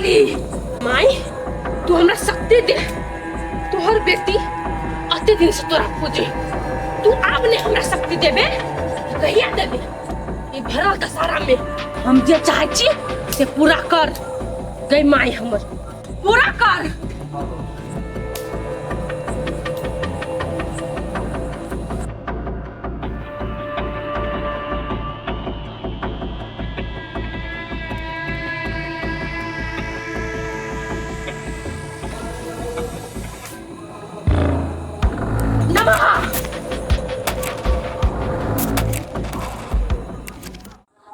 वाली माई, तू हमरा शक्ति दे। तोहर बेटी अते दिन से तोरा पूजे, तू आब ने हमरा शक्ति देबे कहिया देबे? ई भरल दशहरा में हम जे चाहे छी से पूरा कर गई माई, हमर पूरा कर। नमः।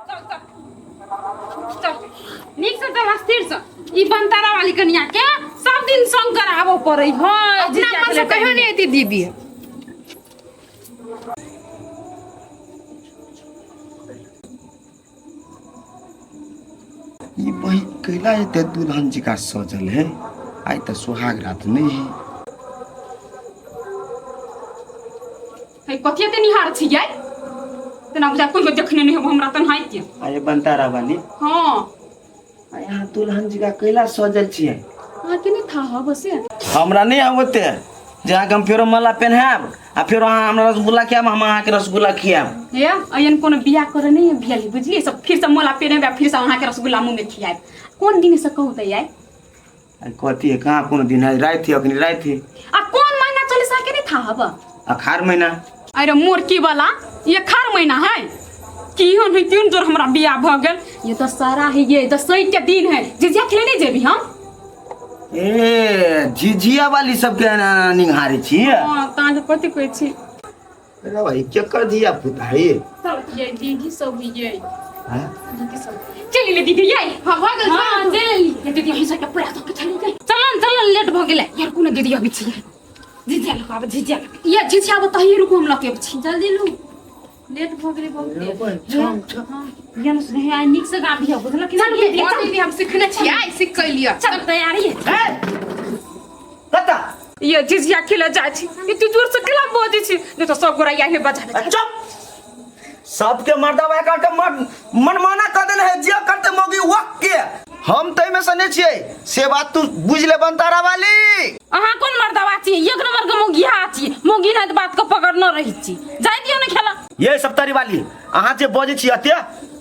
चल चल चल, नीक से चल, स्थिर से। ई बनतारा वाली कनिया के सब दिन संग कराबो पड़ै है। अपना मन से कहियो नहीं एती दीदी। ई बहिन कैला एते दुल्हन जकाँ सजल है? आइ तऽ सुहाग रात नहि है। है कथी एते निहार छी यै? तेना बुझा कोई देखने नहीं हो हमरा तन्हाइते। अरे बनतारा वाली। हाँ। आ यहाँ दुल्हन जकाँ कैला सजल छियै? अहाँके नहि था हब से? हमरा नहि आब ओते जे अहाँके हम फेरो माला पेन्हायब आ फेरो अहाँ हमरा रसगुल्ला खियाब, हम अहाँके रसगुल्ला खियाब। हे अयन कोनो बियाह करे नहीं भेल बुझलिए, सब फिर से मोला पेनेबे आ फिर से अहाँके रसगुल्ला मुँह में खियाब। कोन दिन से कहू तऽ यार? आ कथी है? कहाँ कोनो दिन है? राति है, अखनी राति है। आ कोन महीना चले से अहाँके नहीं था हब? अखार महीना। अरे मोरकी वाला ये अखार महीना है की हो नहीं क्यों जोर हमरा बियाह भ गेल। ये दशहरा है, ये दसई के दिन है, झिझिया खेले नहीं जेबी हम? ए झिझिया वाली सबके निहारे छी। हाँ, ताँ के कथी कहै छी? अरे भाई केकर धिया पुता है? सब ये दीदी सब ये। हैं? दीदी सब चलि ले दीदी ये। हाँ, भऽ गेल। हाँ, चलि ले ये दीदी, यहीं से के पूरा तो के चलि गई। चलन चलन, लेट भऽ गेलै यार। कोनो दीदी अबै छी झिझिया लऽ कऽ आबै, झिझिया लऽ कऽ। ये झिझिया आबै तहिए रुकू, हम लऽ के अबै छी। जल्दी लू, लेट भऽ गेलै बहुत। ये न सुने आइ नीक से गाबी हो, बुझल कि? चल दीदी, हाँ, चल। दीदी हम सिखने छियै, आइ सीख के लिअ। चल, तैयारी है? कतऽ ये झिझिया खेले जाइ छी? एते जोर से केला बजै छी? नहीं तो सब गोरा यही बजा दे। चुप! सबके मर्दवा एकर के मनमाना कर देने है, जे करते मौगी वक के। हम तै में से नहीं छियै से बात तू बुझ ले बनतारा वाली। अहाँ कोन मर्दवा छी? एक नंबर के मौगिया छी, मौगी नहीं बात के पकड़ने रही छी। जाय दियो ने खेला। ये सप्तारी वाली, अहाँ जे बजै छी अते,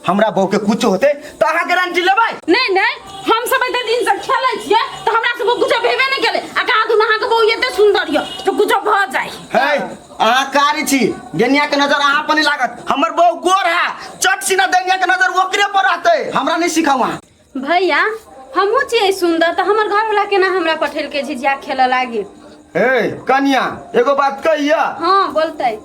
हमरा बहू के कुछ होते तऽ अहाँ गारंटी लेबै? नहीं नहीं, हम सब एते दिन से खेलै छियै तऽ हमरा सब कुछ भेबे नहीं केलै, आ कहाँ दुन अहाँ के बहू एते सुंदर यऽ तऽ कुछ भऽ जाय। हे अहाँ कारी छी, डेनिया के नजर अहाँ पर नहीं लागत। हमर बहू गोर है, चट सीना डेनिया के नजर ओकरे पर रहते। हमरा नहीं सिखाऊ अहाँ। भैया हमहूँ छियै सुंदर, तऽ हमर घरवाला केना हमरा पठेलकै झिझिया खेलऽ लागी? हे कनिया, एगो बात कहिया? हाँ बोलतै।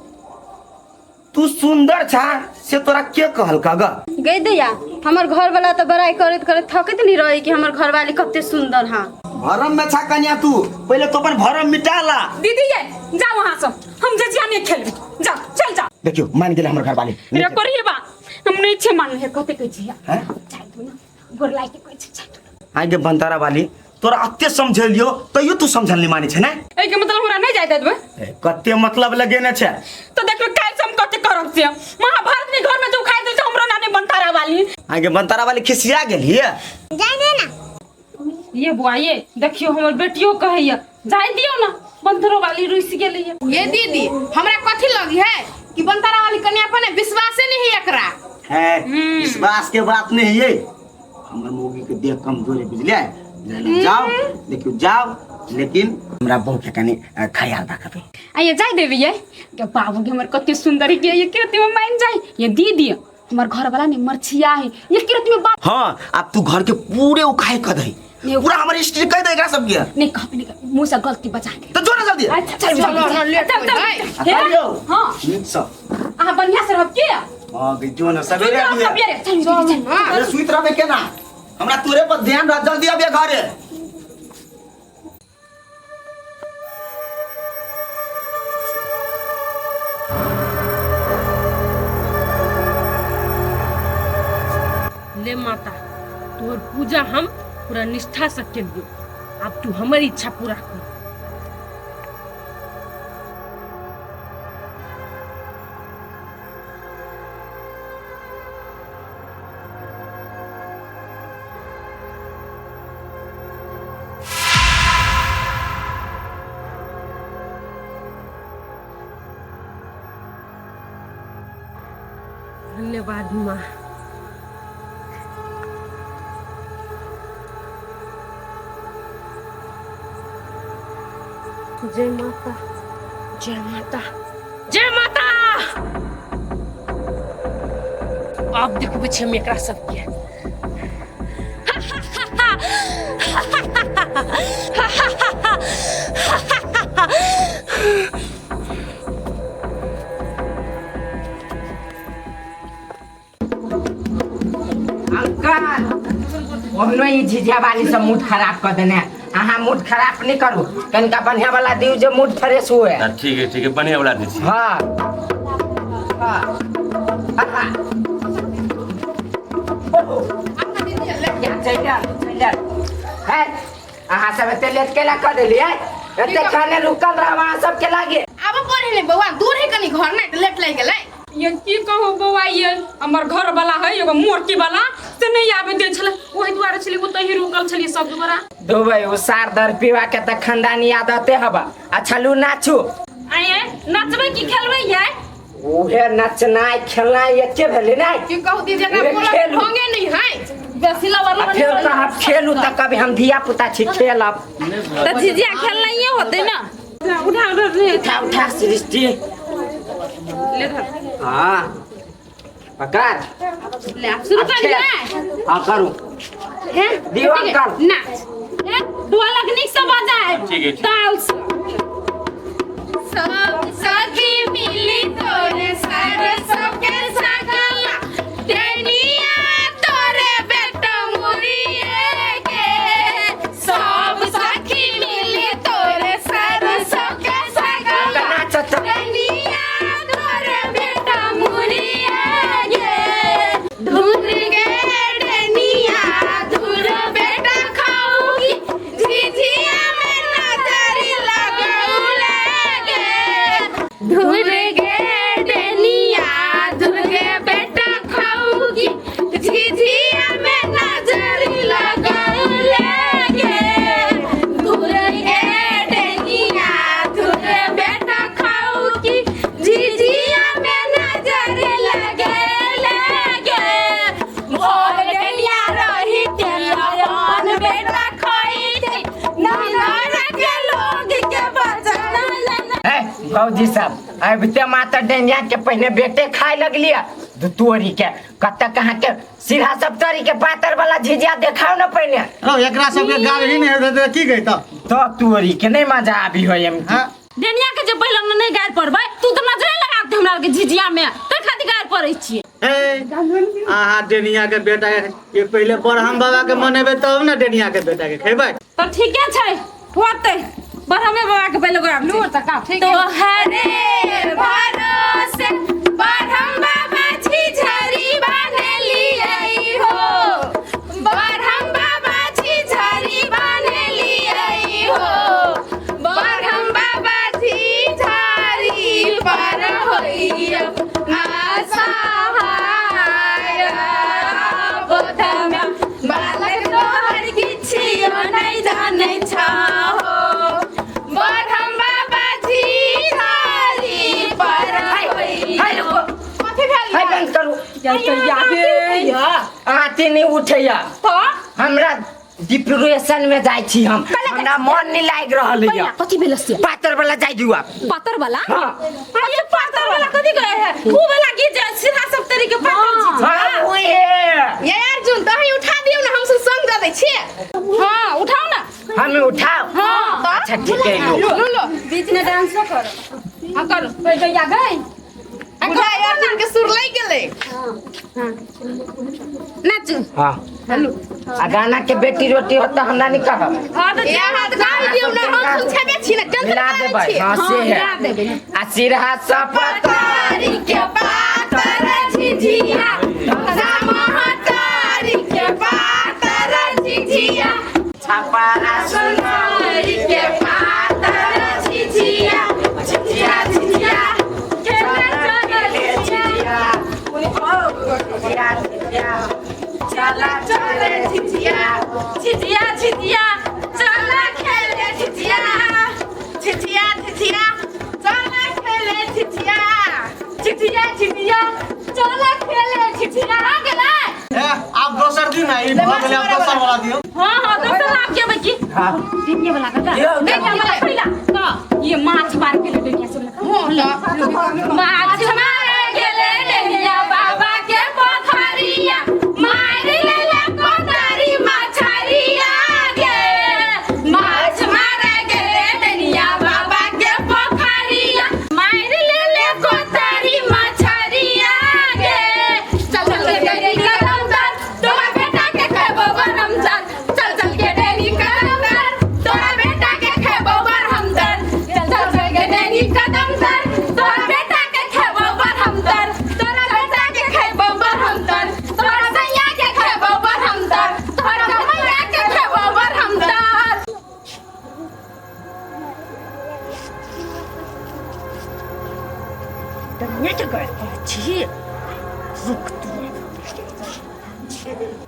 तू सुंदर छा से तोरा के कहलका ग? गई दैया, हमर घरवाला तऽ बड़ाई करैत करैत थकैत नहीं रहे कि हमर घरवाली कते सुंदर। हाँ भरम में छा कनिया तू, पहले तो अपन भरम मिटा ला। दीदी ये जाओ वहां से, हम झिझिया नहीं खेलबे, जाओ चल जाओ। देखियो मान गेल हमर घरवाली। रे करिए बा, हम नहीं छे मान हे कते कहै छी। हैं? जाय दू ना, गोर लाग के कहै छी, जाय दू ना। आगे बनतारा वाली, तोरा अते समझेलियो तैयो तू समझल नहीं माने छे ने? एहि के मतलब हमरा नहीं जाय देबे? ए, कते मतलब लगेने छे? तो देखबे काल्हि से हम कते करब से महाभारत में घर में जो खाइ दे छै हमरो नानी बनतारा वाली। आगे बनतारा वाली खिसिया गेली। जाय दे ना। ये बुआ ये देखियो हमर बेटियो कहैया जाय दियो ना, बंतरो वाली रुसि गेलैया। ये दीदी हमरा कथी लगी है कि बनतारा वाली कन्या पर ने विश्वासे नहीं है एकरा। है विश्वास के बात नहीं है, हमर मौगी के देह कमजोर है बुझलिए। जाओ देखियो जाओ, लेकिन हमरा बहू के कनी ख्याल रखबे। आइए जाय देबी ये के बाबू के हमर कते सुंदर के ये कीर्ति में मान जाय। ये दीदी हमर घर वाला ने मरछिया है, ये कीर्ति में बाप। हाँ अब तू घर के पूरे उखाई कर दही, पूरा हमर हिस्ट्री कह दे एकरा सब के। नहीं कहबे नहीं कहबे, मुंह से गलती बचा के तो जो ना जल्दी। अच्छा चल चलो, हाँ, लेट चल, हो चल, जाए। चल। हे, आइयो। हाँ। नीक सब। अहाँ बढ़िया से रहब के? हाँ गई जो ना सवेरे चल, अबिहे। सवेरे, चल, चल, चल। हाँ। अरे सुइत रहबे केना, हमरा तोरे पर ध्यान रह, जल्दी अबिहे घरे। ले माता, तोहर पूजा हम पूरा निष्ठा से केलियो, अब तू हमर इच्छा पूरा कर। धन्यवाद माँ। जय माता, जय माता, जय माता। आब देखबै छी हम एकरा सबके। अंकल, ओहनो ई झिझिया वाली सब मूड खराब कर देने है। अहाँ मूड खराब नहीं करू, कनिका बढ़िया वाला दियौ जे मूड फ्रेश हुए। हाँ, ठीक है ठीक है, बढ़िया वाला दै छी। हाँ हाँ हाँ। चलि आयल, चलि आयल। है अहाँ सब एते लेट केला कऽ देलियै? एते खाने रुकल रहब अहाँ सबके लागे। आब पढ़े ले बौआ, दूर है कनी घर नहीं तऽ लेट लागि गेलै। ये की कहू बौआ, ये हमर घर वाला है एगो मोरकी वाला, से नहीं आबे दे छलै, ओहि दुआरे छलै ओतहि रुकल छलियै सब दुआरा। दुबई ओ सार दर पीवा के तऽ खानदानी आदते हबा। अच्छा लू नाचू। आये नचबै की खेलबै ये? उहे नचनाइ खेलनाइ एके भेलै ने। की कहू दीदी, एकरा उहे बोलऽ खेलू। ढंगे नहीं है। बेसी लवर आ फेर कहब खेलू तऽ कभी हम धिया पुता छी खेलब। तऽ झिझिया खेलनाइए होतै ना। उठा उठा रे। उठा उठा सृष्टि। ले धर। हाँ पकड़। ले आब शुरू कर खेल। दिए। हाँ करू। हे दियौ अंकल। नाच। हे ढोलक नीक से बजाय। ठीक है, ठीक। ताल से। सब सखी मिली तोरे सरसों के सगला टेनिया तोरे बेटा मुरिए के। सब सखी मिली तोरे सरसों के सगला नाचत टेनिया तोरे बेटा मुरिए के। धुन के टेनिया धुर बेटा खाऊंगी, झिझिया में नजर लगाऊले गे। धुर गे टेनिया धुर गे बेटा खाऊंगी, झिझिया में नजर लगाऊले गे। धुर गे टेनिया धुर बेटा खाऊंगी, झिझिया में नजर लगेले गे। भोर टेनिया रही तेल बेटा खाई, ननर के लोग के बचन। है भौजी सब अबिते माता डेनिया के पहिने बेटे खाए लगलिए दू तोरी के कतऽ कहाँ के सीधा सब तोरी के पातर वाला झिझिया देखाओ न पहिने। रौ एकरा सबके गाल ही नहीं होते की गई तब तो तोरी के नहीं मजा आबी होय एम हाँ डेनिया के जे पहिले नहीं गारि पड़बै, तू तऽ नजरे लगा के हमरा के झिझिया में तै खातिर गारि पड़ै छियै। ए अहाँ डेनिया के बेटा के ये पहले ब्रह्म बाबा के मनेबे तब ना डेनिया के बेटा के खेबै। तब ठीके छै, होतै ब्रह्मे बाबा के पहिले गोरा लू तऽ का ठीक है। तोहरे भरोसे ब्रह्म बाबा झिझरी बान्हलियै हो, ब्रह्म बाबा झिझरी बान्हलियै हो, ब्रह्म बाबा झिझरी पर होइयौ असहाय। बोधमा बालक तोहर किछियो नहि जानै छहो, ब्रह्म बाबा झिझरी पर है रुको। कथी भेल? है बंद करू। आते नहीं उठैया। तऽ हमरा डिप्रेशन में जाइ छी हम, हमरा मन नहीं लागि रहल है। कथी भेल से? पातर वाला जाइ दियौ आप। पातर वाला? हाँ। अरे पातर वाला कथी गए है? ऊ वाला गीत जे सीधा सब तरीके पातर चीज। हाँ उहे। ये अर्जुन तही उठा दियौ ना, हम सब संग दऽ दै छियै। हाँ उठाओ ना। हमें उठाओ। हाँ। अच्छा ठीक है लो। लू लो। बीच में डांसो करो। हाँ करो। गैया गई। बुझाइ अर्जुन के सुर लागि गेलै। नाचू। हाँ आ गाना के बेटी रोटी होता हमरा नहीं कहब। हाँ तऽ ये हाथ गाल दियौ ना, हम सुन छेबे छी ना, टेंशन मिला करै देबै। छी। हाँ से मिला है। देबै। आ सिरहा सब तारी के पातर झिझिया, महतारी के पातर झिझिया, छपारा सुनारी के पातर झिझिया, झिझिया झिझिया झिझिया झिझिया चला चले झिझिया, झिझिया झिझिया चला खेले झिझिया, झिझिया झिझिया चला खेले झिझिया, झिझिया। झिझिया झिझिया चल खेले झिझिया आ गेलै। ए, आब दोसर दिन है, ई भऽ गेलै, आब दोसर वाला दियौ। हाँ हाँ दोसर लाभ के बकी हाँ। दुनिया वाला का दियौ, नहीं वाला पहिला तो ये माछ मार के ले दुनिया सब माछ मारे गेले डनिया बाबा के पोखरिया मार लेला कोदारी मछरिया गे माछ मारे गेले डनिया बाबा के पोखरिया मार लेले कोदारी मछरिया गे चल चल के डेरी करम चल तोरा बेटा के खेबो बरम चल चल चल के डेरी करम चल तोरा बेटा के खेबो बरम चल चल चल के डेरी कदम चल तोरा बेटा के खेबो बरम चल तोरा बेटा के खेबो बरम चल तोरा सैया के खेबो बरम चल तोरा मैया के खेबो बरम चल।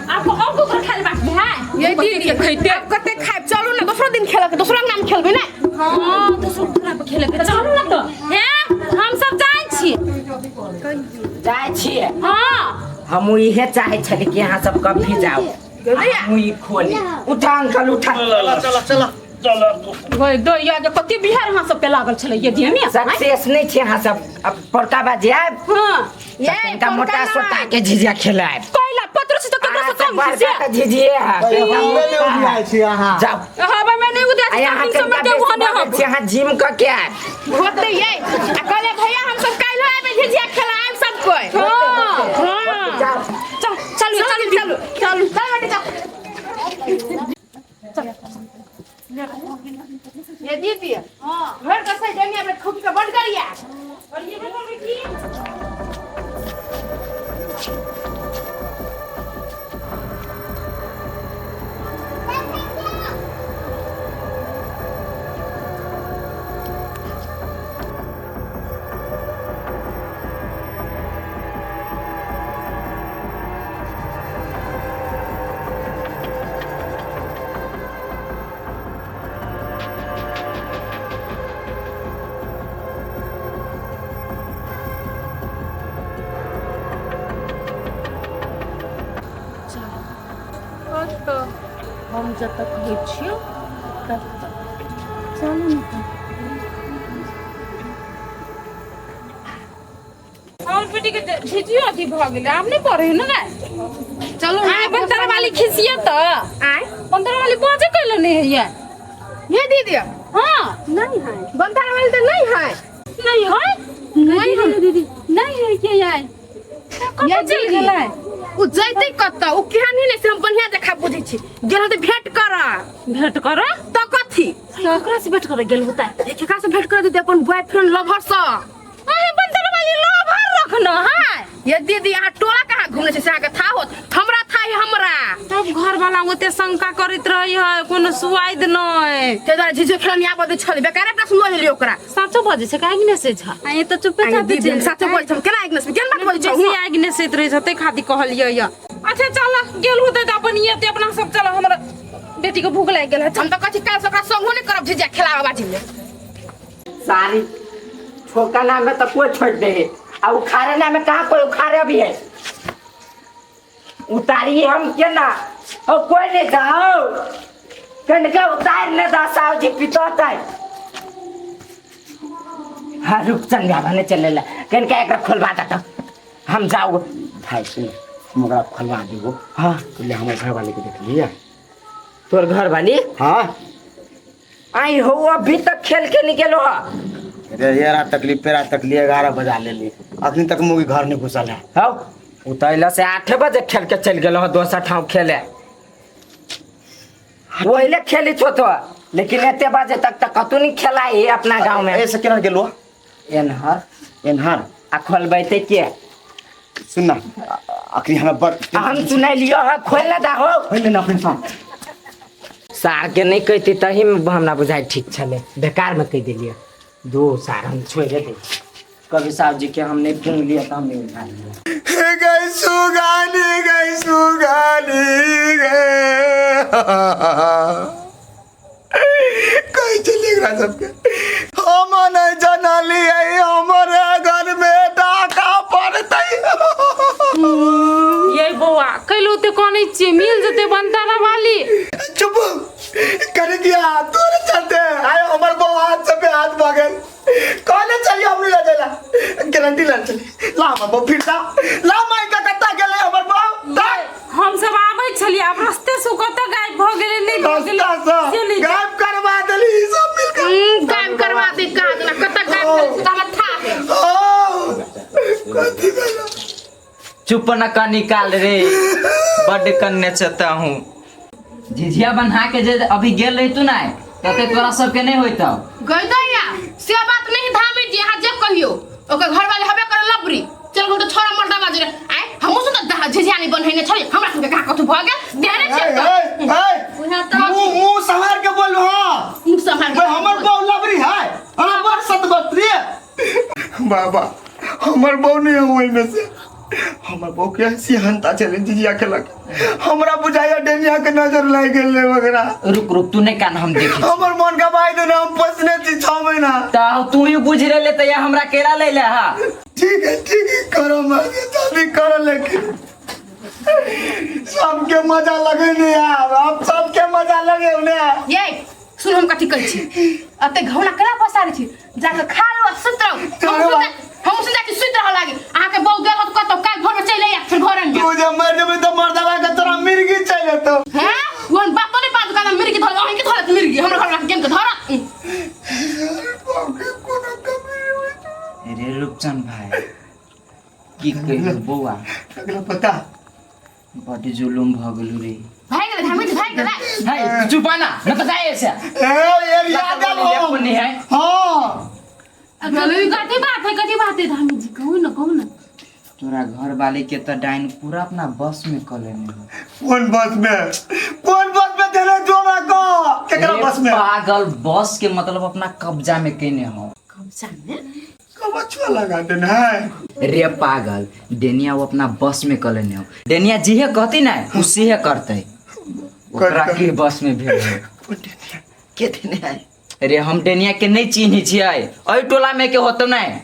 आपको और कुकर खाए बाकी है ये दीदी खैते आब कते खाइब चलू ने दोसरो दिन खेलक दोसरो नाम खेलबै ने। हाँ दोसरो दूसरा पर खेले के चलू ना तो हैं हम सब जाइ छी। जाइ छियै। हाँ हमहूँ इहे चाहै छली कि अहाँ सब कभी जाउ हमहूँ ई खोली। उठा अंकल उठा। चलो चलो चलो। गई दो या जे कते बिहार अहाँ सब पे लागल छलै ये दियमे। सक्सेस नहीं छी अहाँ सब। अब पड़का बाजी आयब हाँ ये तनिका मोटा सोटा के झिझिया खेलायब। कैला पत्र से तो केकरो से कम बड़का छी तऽ झिझिए है। हमरे ने उठियाइ छी अहाँ। जाउ। हवा में नहीं उदय आ यहाँ तीन सौ में तनिका के बेसी वहां बजै हम छी, अहाँ जिम कऽ के आयब। होते ये आ कहले भैया हम सब काल्हि आबे झिझिया खेलायब सब कोई। हाँ हाँ जाउ। चल चलू चलू चलू चलू चल बेटी चल। ये दीदी हां घर का सही जनिया में खूब के बंद करिया। और ये बोल बेटी हम जब तक कहै छियौ तब तक चलू ने तऽ। और बेटी के झिझियो अथी भऽ गेलै आब नहि पढ़े ने ने। चलू आइ बंदर वाली खिसिए तऽ आय बंदर वाली बाजे कैले नहि होइए। ये दीदी हाँ नहीं है बंदर वाली तऽ नहीं है। नहीं है नहीं है दीदी नहीं है के यार ये कतऽ चलि दीदी गेलै उ जैते कतऽ उ केहन ही नहीं से हम बढ़िया देखा बुझै छी गेल तऽ भेंट कर भेंट कर तऽ कथी ककरा से भेंट कर गेल होता। केकरा से भेंट कर दीदी अपन बॉयफ्रेंड लवर से। अहे बंदर वाली लवर रखनो है। ये दीदी अहाँ टोला कहाँ घूमने छै से अहाँके था होत हमरा था है हमरा। तब घर वाला ओते शंका करैत रही है कोनो सुआद नहि ताहि दुआरे झिझियो खेलऽ नहि आबऽ दै छलै बेकारे अपना सुन लेलियै ओकरा। साचो बजै छै काहे ने से छ आ ये तो चुपे आइ चापे दीदी हम साचो बोलै छी हम केना आगि केना बात बोलै छी बेसी आगि ने सैत रहै छै ताहि खातिर कहलियै यऽ। अच्छा चल गेल होतै तऽ अपन ये अपना सब चल हमरा बेटी के भूख लागि गेल है। हम तऽ कहै छी काल्हि से ओकरा संगो नहि करब झिझिया खेलाबऽ बाजी मे। सारी ठोकना में तो कोई छोड़ दे है आ उखाड़ना में कहाँ कोई उखाड़े भी है। उतारिए हम के ना और कोई नहीं जाओ कनका उतार न दा साहु जी पितोता है। हाँ रुक चंगा भने चले ला कनका एक खोलवा दा तो हम जाओ। भाई सुन हम ओकरा खोलवा देबो। हाँ ले हमर घर वाले के देख लिया। तोर घर वाली? हाँ आई हो अभी तक खेल के निकलो हा। अरे ये रात तकलीफ पे रात तकलीफ 11 बजा ले ली अखनी तक मुगी घर नहीं घुसल है। हौ उतैला से 8 बजे खेल के चल गेलो दोसर ठाव खेले ओहिले खेली छो तो लेकिन एते बजे तक तक कतौ नहीं खेला है अपना गांव में। ऐसे केना गेलो एनहर एनहर आ खोलबैते के सुन ना अखनी हमरा बड़ हम सुनैलियो है खोल ना दाहो खोल ना अपने साथ सार के नहीं कहती तही में हमरा बुझाइ ठीक छले बेकार में कह दिलिए दो सार हम छोड़ दे कभी साहब जी के हमने फोन लिया तो हमने उठा लिया। गई सुगानी गई सुगानी गए कहीं चली एकरा सबके हम नहीं जानली हमारे घर में डाका ओते कनै छियै मिल जेतै बनतारा वाली। चुप करे दिया तोरे चलते आयो हमर बहू हाथ से पे हाथ भगल कहले चलिए हमनी ले जाला गारंटी ला चली ला हमर बहू फिर ला ला माई का कत्ता गेले हमर बहू ता हम सब आबै छलियै आब रस्ते से कतऽ गायब भऽ गेलै नहि भऽ गेलै रास्ता से से नहि गायब करवा देली ई सब मिलकर। गायब करवा दे कहा देना कतऽ गायब कर से तऽ हमरा था है। ओ कथी भेलो? चुप न का निकाल रे बड कन्ने चता हूँ। झिझिया बन्हा के जे अभी गेल रही तू ना तते तोरा सबके नहीं होइतौ। गई दैया से बात नहीं धामी जी अहाँ जे कहियो ओकर घर वाले हबे कर लबरी चल गो तो छोरा मर्दा बाजरे आय हमहु से त झिझिया नहीं बनहेने छली हमरा सबके कहाँ कथु भ गेल देहरे ए छियै ए ए उहे तऽ मुंह मुंह संभाल के बोलू हां मुंह संभाल के भाई हमर बहू लबरी है हमरा बड़ सतबत्री है बाबा हमर बहू नहीं है ओहि में से हमर बहू के सिहनता चले जिजिया के लग हमरा बुझाया डेनिया के नजर लागि गेल रे वगैरह। रुक रुक तू नहीं कान हम देखी हमर मन गवाई देना हम पोसने छी 6 महीना। त तू ही बुझ रहे त या हमरा केला ले ले हा। ठीक है करो मैं शादी करो लेकिन सबके मजा लगे नहीं यार अब सबके मजा लगे उन्हें। ये सुन हम कथी कहै छी अते घौना केना पसारै छी जाके खा लो आ सुति रहू। हम सुति जाके सुति रहऽ लागी अहाँके बहू गेल होत कतौ काल्हि भोर में चलि आयत फेर घर में। तू जब मर जेबी तऽ मर्दवा के तोरा मिर्गी चलि जेतौ। हैं ओहन बात नहीं बात काना मिर्गी धर अहीं के धरत मिर्गी हमरा घर में गेम के धरत। बाप के कोनो कमी नहीं होई। रे रूपचंद भाई की कहियो बौआ अगला पता बड जुलुम भ गेलु रे। भाग गेलै धामी जी भाग गेलै। है चुप ना न त जाए ऐसे। ए ये याद आलो। नहीं है। हां कथी बात है कथी बात है धामी जी कहू ना कहू ना। तोरा घर वाले के त डाइन पूरा अपना बस में क लेने हो। कौन बस में कौन बस में देले जो हमरा को केकरा बस में? पागल बस के मतलब अपना कब्जा में केने हो। कब्जा में कबछुआ लगा देने है रे पागल डेनिया वो अपना बस में क लेने हो। डेनिया जीहे कहती ना उसी है करते ओकरा के बस में भेल कोन डेनिया के देने है? रे हम डेनिया के नहीं चिन्है छियै एहि टोला में के होतो नहीं।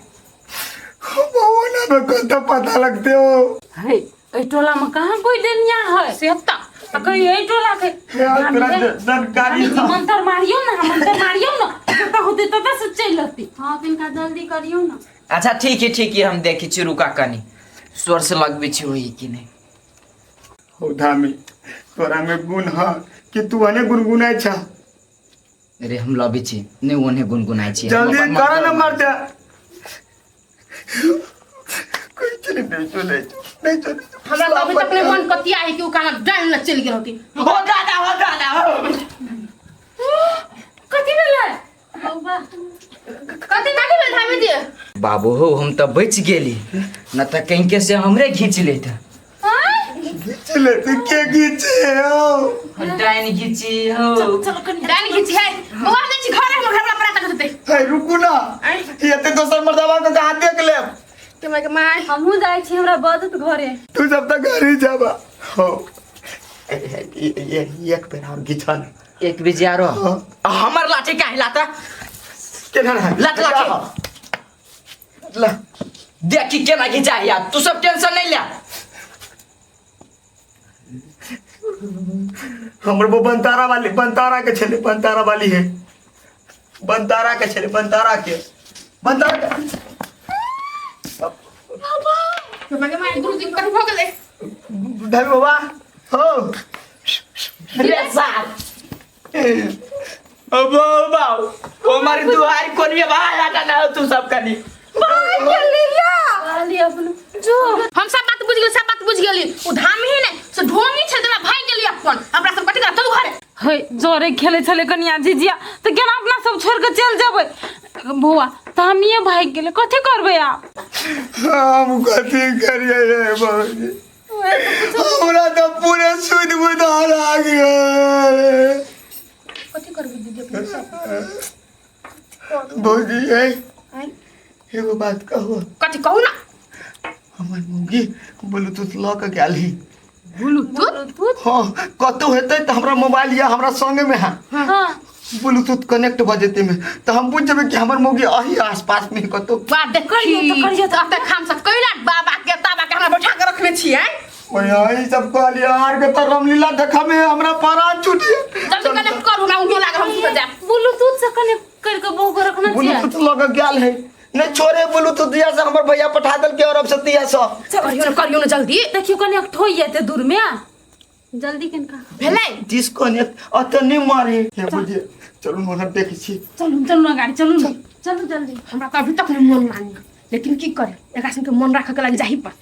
बहु ना में कत पता लगते हो। है एहि टोला में कहाँ कोई डेनिया है से त आ कहीं एहि टोला के यार तोरा जानकारी मंत्र मारियो ना मंत्र मारियो ना जतऽ होतै ततऽ से चलि अतै। हाँ तिनका जल्दी करियौ ना। अच्छा ठीक है हम देखी छी रुका कनी स्वर से लगबै छी होई कि नहीं। हो धामी तोरा में गुण है कि तू अने गुनगुनाय छा? रे हम लबै छी नहीं ओने गुनगुनाय छी। जल्दी कर न मर दे कोई चले नहीं चले नहीं चले। हमरा त अभी तक नहीं मन कतिया है कि उ काना डाइन ल चलि गेल होती। हो दादा हो दादा हो कथी भेलै बौआ कथी कथी भेल धामी जी? बाबू हो हम त बच गेली न त कहीं के से हमरे घींच लेत। घींच लेते के घींचे हो? डाइन घीची हो। चलो कनी डाइन घीची है बौआ जाइ छी घरे हमर घरवाला परात करतै। हे रुकू ना ये ते दोसर मर्दवा के कहाँ देख लेब। के my के my हमहूँ जाइ छी हमरा बजत घरे। तू जब तक घर ही जाबा हो ये एक बेर और घिचा ना एक बेर आरो हमर लाठी काहे लाता केना रहे लात लाठी ला देखी केना घिचा यार तू सब टेंशन नहीं ले। हमर वो बनतारा वाली बनतारा के छले बनतारा वाली है बनतारा के छले बनतारा के बनतारा के के my के my गुरुजी कथी भ गेलै? धर बाबा हो रे साल ओ बाबा ओ मारी दुआरी कोन में बाहर हटा ना तू सब कनी कहली अपनो जो हम सब बात बुझ गेली सब बात बुझ गेली उ धामी ही ने से ढोंगी छे देला भाग गेली अपन हमरा सब कथी करब चलू घरे। है जोरे खेले छले कनिया झिझिया त केना अपना सब छोड़ के चल जेबै बौआ त हमिये भागि गेलै कथी करबै आब? हम कथी करिए रे बाबूजी हमरा तो पूरे सुध बुध हरा गेल। कथी करबै दीदी अपने सब? भौजी एगो बात कहू? कथी कहू ना। हमर मौगी ब्लूटूथ लऽ के गेल ही। ब्लूटूथ? हाँ कतौ हेतै तऽ हमरा मोबाइल या हमरा संगे में है। हाँ ब्लूटूथ कनेक्ट भऽ जेतै में तऽ हम बुझि जेबै कि हमर मौगी अही आसपास में कतौ। वाह देखी करियौ तऽ करियौ तऽ अते खाम सब कैला बाबा के ताबा के हमरा बैठा के रखने छियै। वही सब कहलिए आर के तो रामलीला देखा में हमरा प्राण छूटी। जल्दी कनेक्ट करू, हमरा उंघियो लागल, हम सुत जायब। ब्लूटूथ से कनेक्ट करके बहू के रखना चाहिए। ब्लूटूथ लग गेल है नहीं छोड़े ब्लूटूथ दिया से हमर भैया पठा देल के अरब से दिया से। करियो ना, करियो ना जल्दी। देखियो कनेक्ट हो जाते दूर में। जल्दी कनका भेलै डिस्कनेक्ट अत नहीं मारे हे बुझिए। चलू मोहन देखै छी। चलू चलू ना गाड़ी, चलू ना, चलू जल्दी। हमरा तऽ अभी तक नहीं मन मानी, लेकिन की करे, एकरा संग के मन राखे के लागि जाही पड़ते।